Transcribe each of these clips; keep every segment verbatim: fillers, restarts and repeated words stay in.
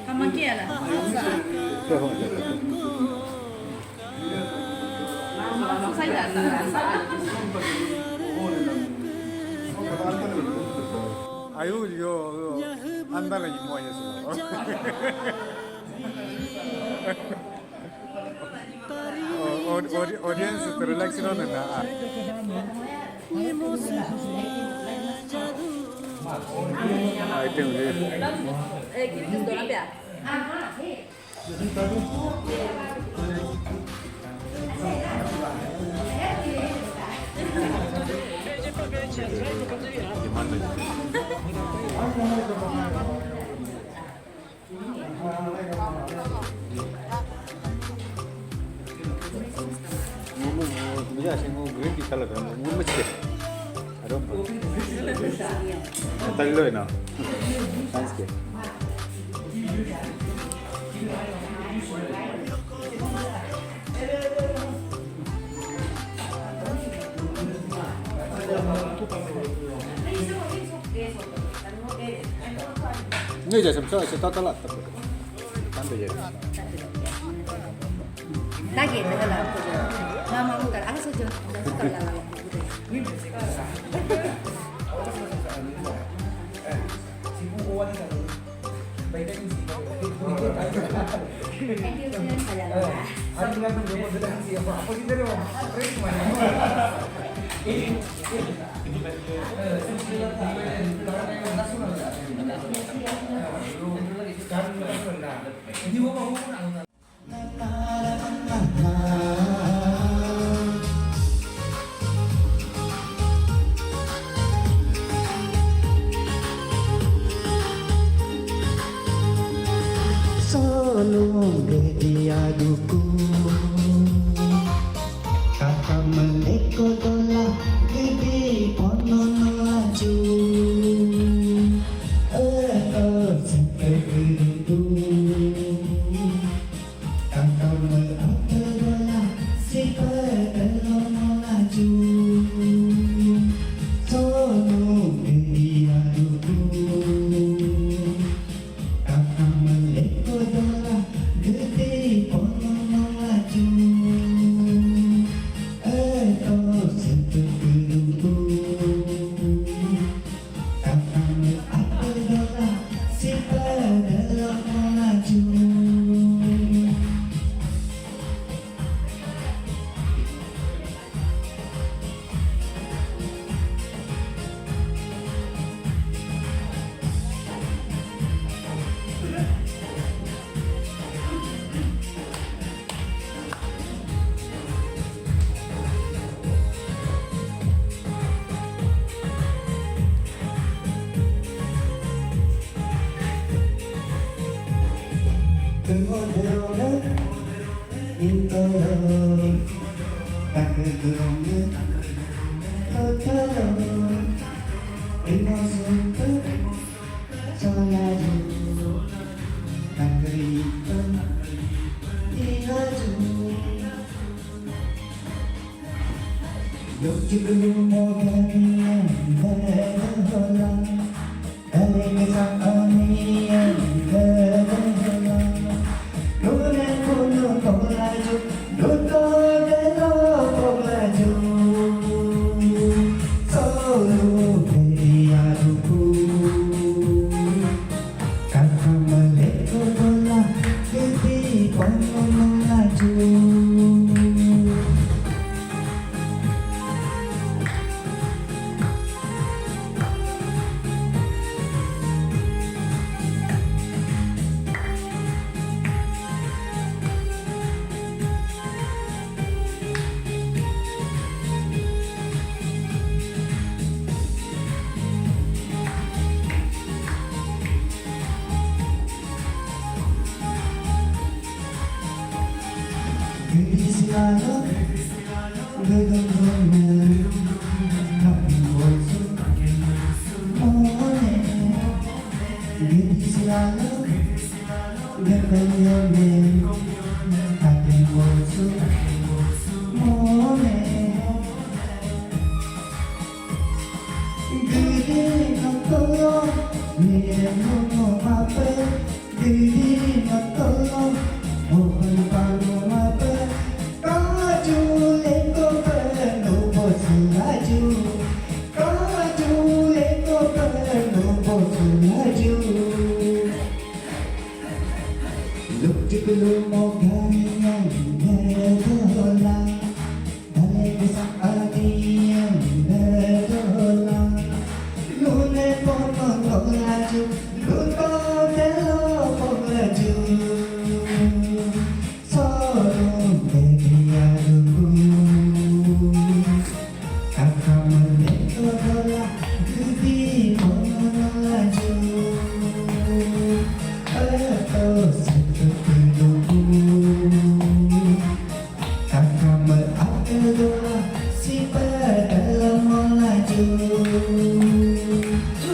Como que era? Ayu yo andala ni moya so. Audience to relax no na. Ai, tem um jeito. Mama, mama, mama, green tea color, mama, mama, mama, I don't know. Talo na. Thanks, kid. Nggak, jangan sampai, saya tata lah, tapi. Santai aja. Lagi, dengan aku. Mama mutar, aku saja. Udah mutar lah, lah. Solo dia duku. Kaka meleko dola gede pono no laju. Eh, eh, sekegedu. Kaka meleko dola si pedelo no laju. Solo dia duku. Kaka meleko dola gede pono no laju. Eh, oh, setu kerubu. Kaka meleko dola si pedelo no laju. Tengok dia orang. Mapa, diri matolo, mopan panu mapa, kaju leko penu bosu laju, kaju leko penu bosu laju. Luk jikulu mogayan nedola, dale bisa adiyan nedola, lune pono laju, luko delo laju. Solo baby aduku. Kaka mendeko dola, gudi mono laju. Eto sepetu luku. Kaka me akel dola, si pedala mo laju.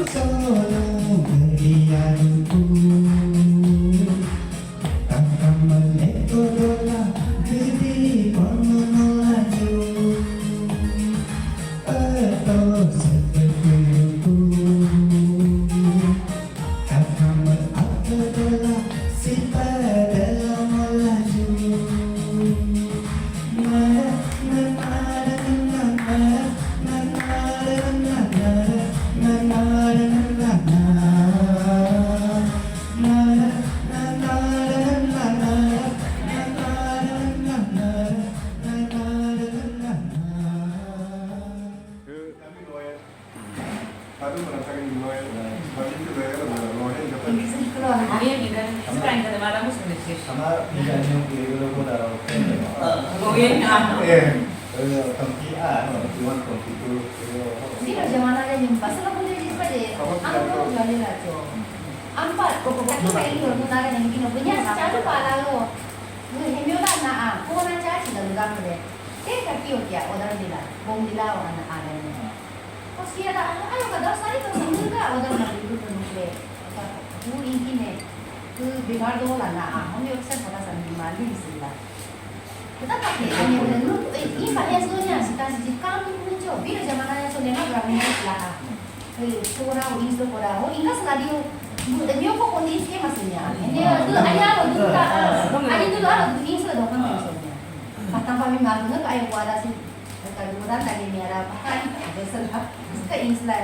Solo baby aduku. Kaka mendeko dola, gudi mono laju. Eto sepetu luku. Kaka me akel dola, si pedala mo laju. Kami lawyer. Kami barangkali lawyer, barangkali lawyer, lawyer yang dapat. Ini sih kalau hari ini kan sekarang kita malam mesti. Sama pinjamnya kiri dulu pun ada. Lawyer yang. Eh, eh, tangki ah, no, tuan tangki tu. Sino jaman aja nyempas lah boleh di pada. Apa kita tu? Ampat, kok kok kita ini orang nara yang gini punya secara pala lo. Lu hemio kan na ah, kau na caci dalam gambar deh. Eh, kaki oke, odang dila, bom dila, orang na ada ni. Terus dia dah, ayo kada sari tu semua ka, odang na itu tu nukle. Bu ingkine, tu bigar do la na ah, hami oksen kada sandi mali sila. Kita pakai, ini, ini pakai sebenarnya, sita sisi kami pun jo, bila zaman aja so lema berapa ni sila ah. Eh, sora, o insto kora, o inka sila dio, dio ko kondi iske masinya. Ini tu, aja lo tu ka, aja tu lo tu insto do kan insto. Patang kami malu na, ayo kuada si, kaduran tadi ni ada pakai, ada sila, iska insla.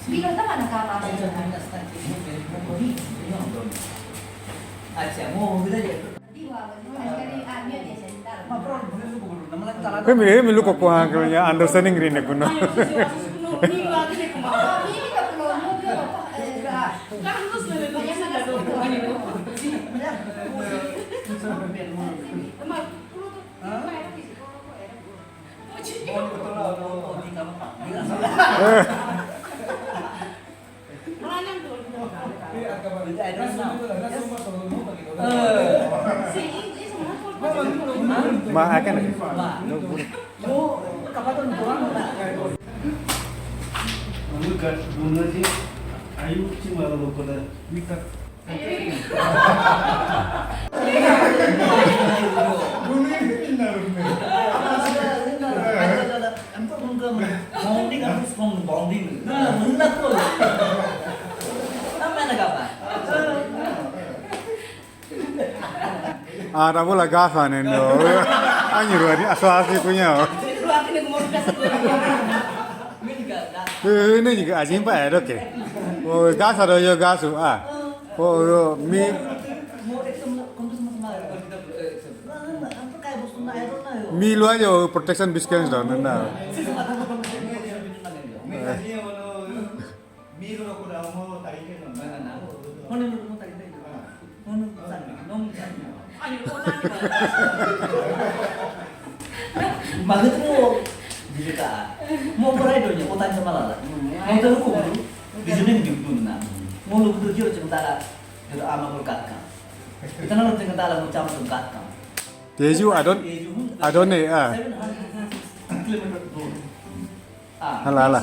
Bilo ta mana kama. Acha, mo, mo, mo, Hemi, hemi luko ko hangkal ya understanding rin ne kuno. Ma akan. Ayu cuma lo ko da mita. Gunung ini pindah. Empat mungkin bonding harus bonding. Nah, benar tuh. Apa nak apa? Ah, rabu la gasa nendo. Anyi ruwa ni aswasi kunya. Eh, ini juga ajin pa edo ke. Oh, gasa do yo gasu ah. Oh, yo mi mi luwa yo protection bisken do nanda. Miru aku dah mau tarik ke mana? Mana nak mau tarik ke mana? Mana sana? Nong sana. Ayo, kau tanya. Maksudmu, jika mau berai donya, kau tanya sama lala. Mau tahu kau dulu. Di sini di pun na. Mau lu betul jauh cerita lah. Jauh ama kau katakan. Kita nak cerita lah mau cama tu katakan. Teju adon adone ah. Seven hundred kilometer dulu. Hala, hala.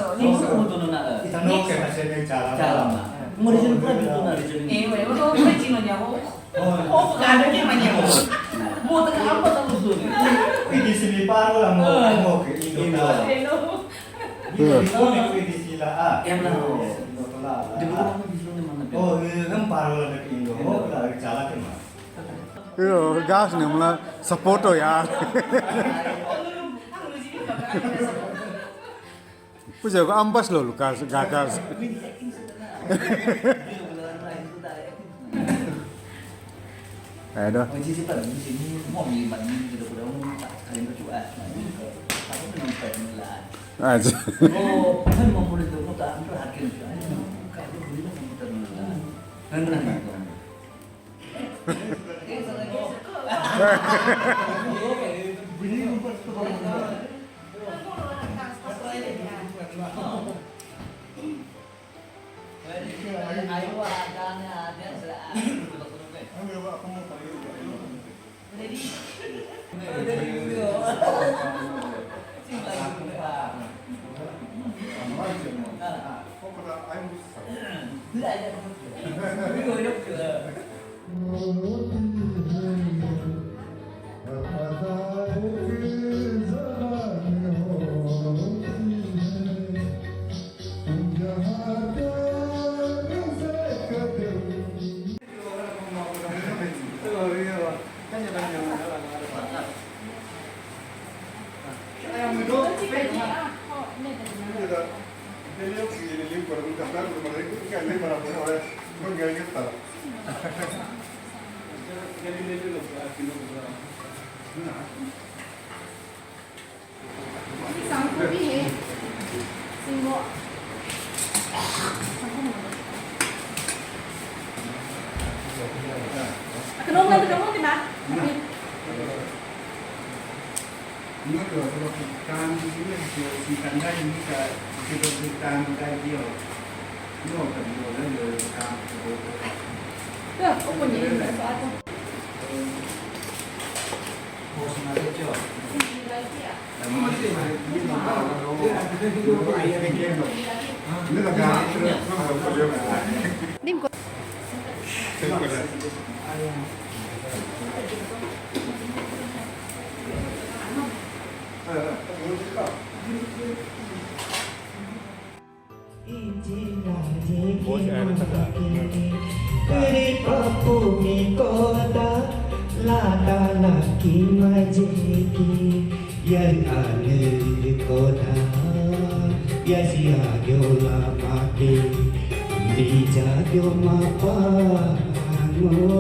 Itano ke masih ni cara. Cara ma. Mo region pura bitu na region. Eh, we, we, we, region nya ho. Oh, kada ke manya ho. Mo ta apa ta mo region. Ini sini paru lah mo, mo ke Indo. Indo. Ini ko ini sila ah. Em lah. Indo lah. Di mana mo region ni mana? Oh, ini kan parah lagi Indo. Oh, lagi calak ya, Mas. Yo, gas nih, malah support tuh ya. Puja, aku ampas loh, Lukas, gagas. Ayo dah. Aja. Bos air tengah. Beri papu mi kota, lata laki majiki, yan ane kota, ya sia gyo la maki, mi ja gyo ma pa ngo.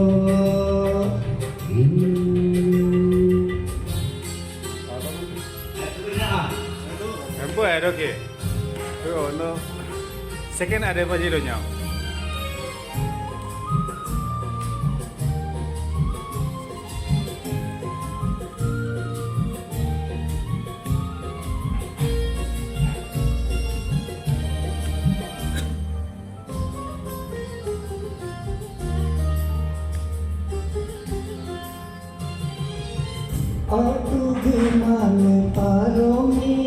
Hmm. Embo air oke. Oh no. Second ada apa sih lo nyau? Atu gimana paromi,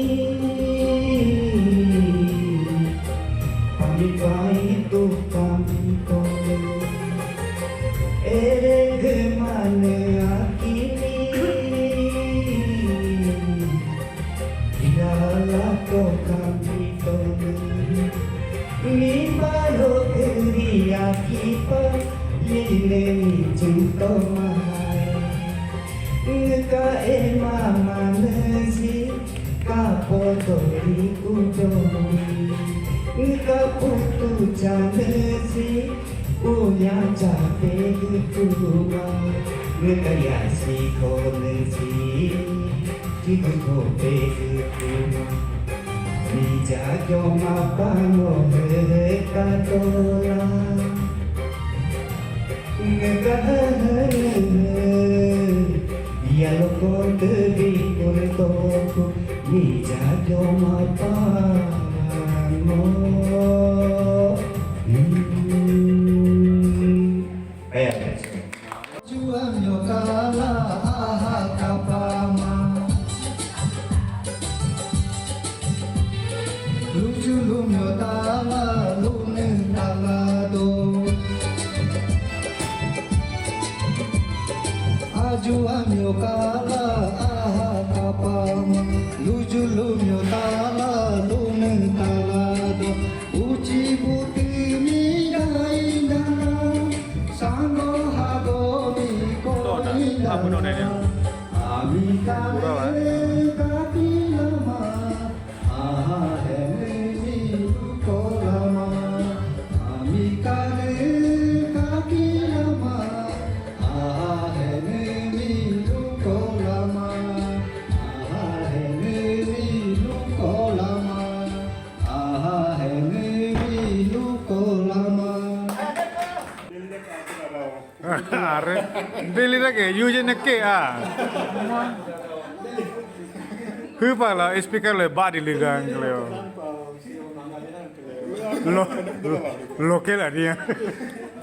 kami baik tu kami tole. Ere gimana akini, ilalah to kami tole. Mi paro kiri akipa, lile mi chunto mahai. Nka e mama nesi, ka potori kudori. Nka putu chanesi, unya chape gutuma. Nka yasi konesi, jiguko pe gutuma. Mi ja gyo ma pa ngo he katola. Nka he he he, ya lo ko te bi kure toku, mi ja gyo ma pa ngo. Hmm. Ayo, let's go. Juan yo kala aha kapama. Lucu lumio tala lunen tala do. Aju amio kala aha kapama. Lucu lumio tala lunen tala do. Uchi buti mi dai Are, dili lagi, you je neke ah. Hupa la, speaker le body ligang leo. Lo, lo, lo que la dia.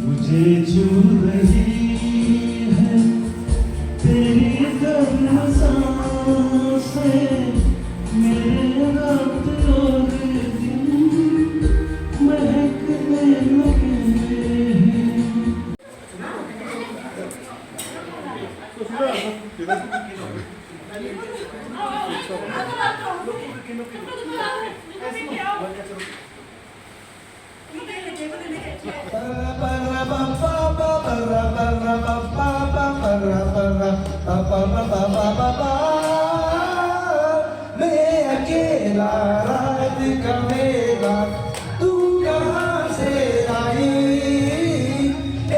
मुझे छू रही है तेरी गर्म सांसें, मेरे रात और दिन महकने लगे हैं। मैं अकेला रात का मेला, तू कहाँ से आई?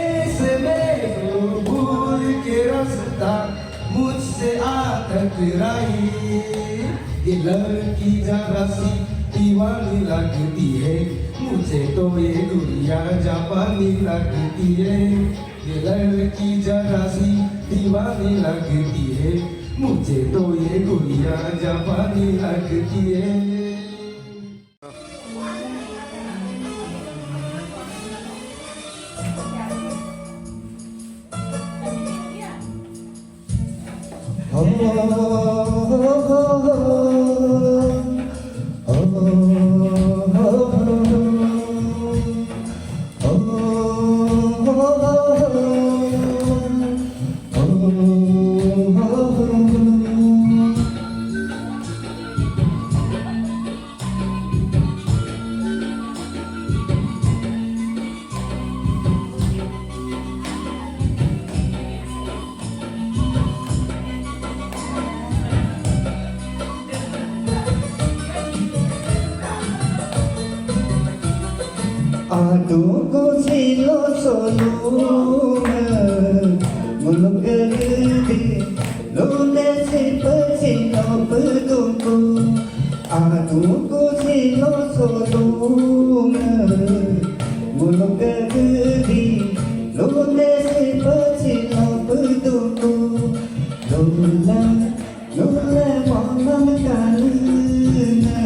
ऐसे में तू भूल के रास्ता मुझसे आ टकराई। ये लड़की जरा सी दीवानी लगती है, मुझे तो ये दुनिया जापानी लगती है। ये लड़की जरा सी दीवानी लगती है, मुझे तो ये दुनिया जापानी लगती है। Aduh, ku silo solunge, mulung gelede, lunde si pecino pedungku. Aduh, ku silo solunge, mulung gelede, lunde si pecino pedungku. Lula, lula, mama kalene.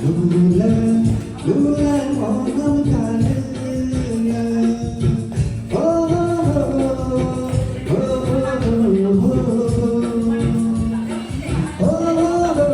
Lula, lula, mama kalene. Oh, oh, oh, oh, oh, oh, oh.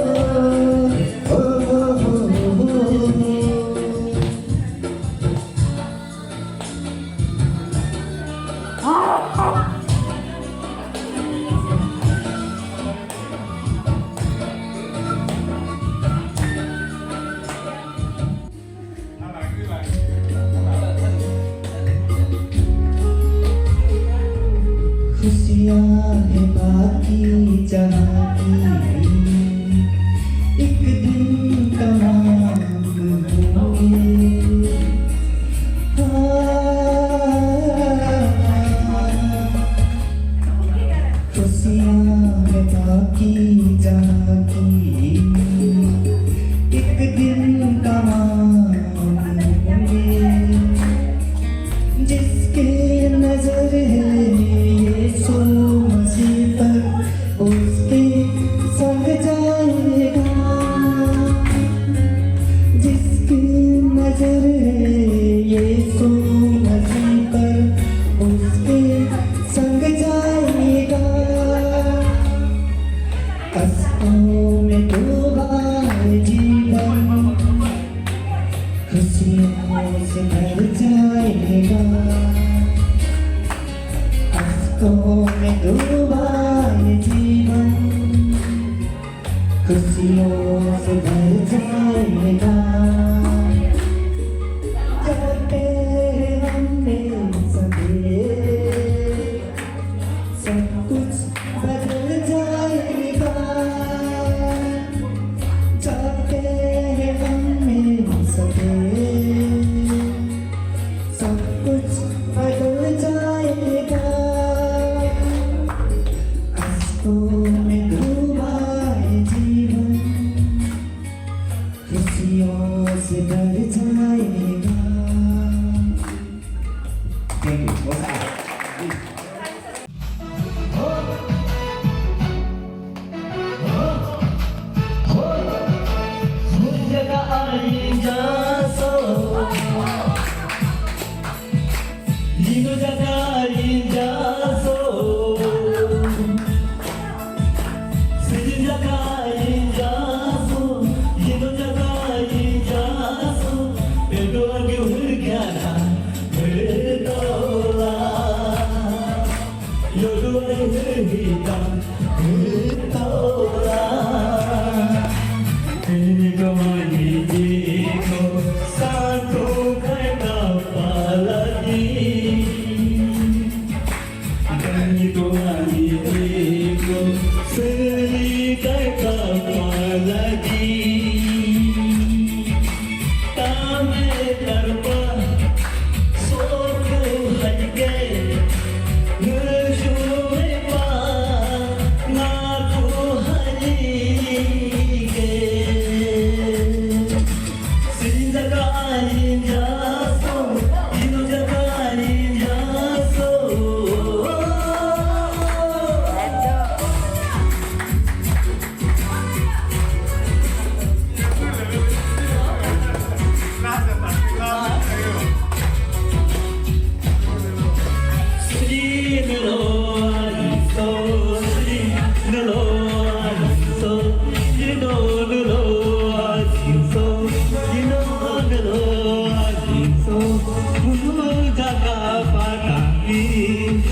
खुशियाँ है बाकी जहाँ की, एक दिन तमाम होंगे। हाँ, खुशियाँ है बाकी जहाँ की, एक दिन तमाम होंगे। जिसकी नजर है यीशु मसीह पर, उसके संग जाएगा। जिसकी नजर है यीशु मसीह पर, उसके संग जाएगा। कष्टों में डूबा है जीवन, खुशियों से भर जाएगा। कष्टों में डूबा है जीवन, खुशियों से भर जाएगा। जाते हैं हम मिल सके, सब कुछ बदल जाएगा। जाते हैं हम मिल सके, सब कुछ बदल जाएगा। कष्टों में डूबा है जीवन, खुशियों से भर जाएगा। Thank you. What's up?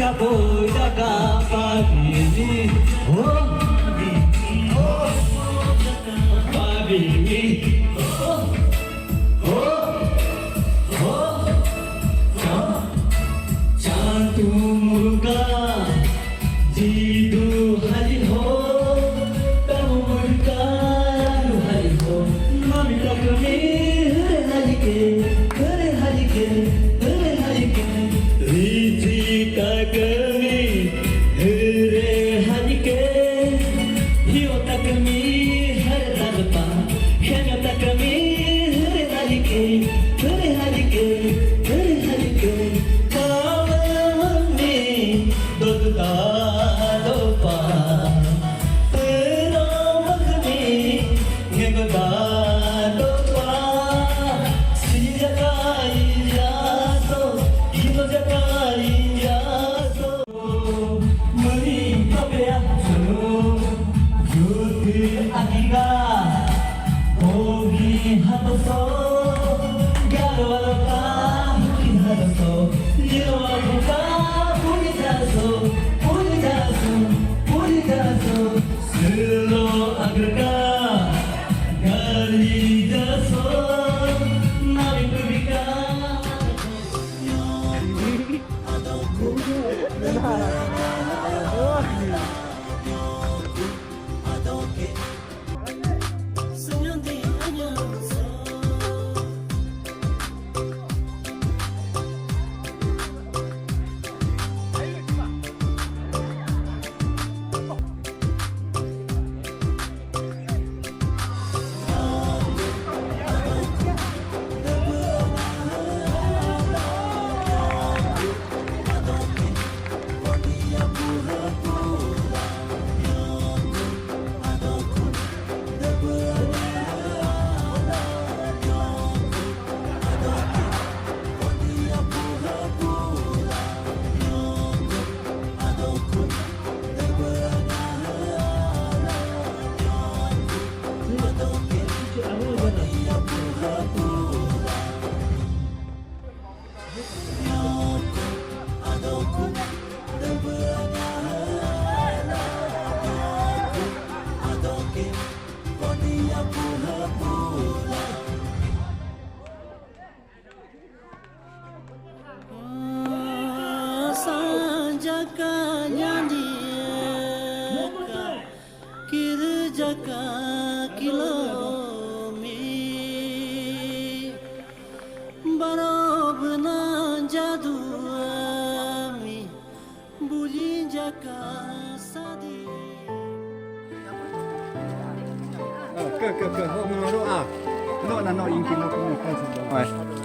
Boy, da capa, baby. Oh, baby. Oh, baby. Oh, oh, oh. Cha-, chantu muruka, jidu hari ho, tamu muruka, alu hari ho. Mami takami, hare hari ke, hare hari ke, hare hari ke. Riji takami, hare hari ke. Hiyo takami, hare hari pa. Hena takami, hare hari ke, hare hari ke, hare hari ke. Kawami, dodda dopa. Ero makami, ngego da dopa. Sija kai yaso, ino ja kai yaso. Mani kapea sunu, yuti akiga, ogi hatoso, garo alota, huki hatoso, nilo abuka, puri jaso, puri jaso, puri jaso, silo agraka, gali jaso, nabi pubika. Sanja ka nyandi ka, kirja ka kilomi, baro bna jadu ami, buli jaka sadi. Ke, ke, ke, ho, no, no, ah. No, na, no, inki, no, no, no.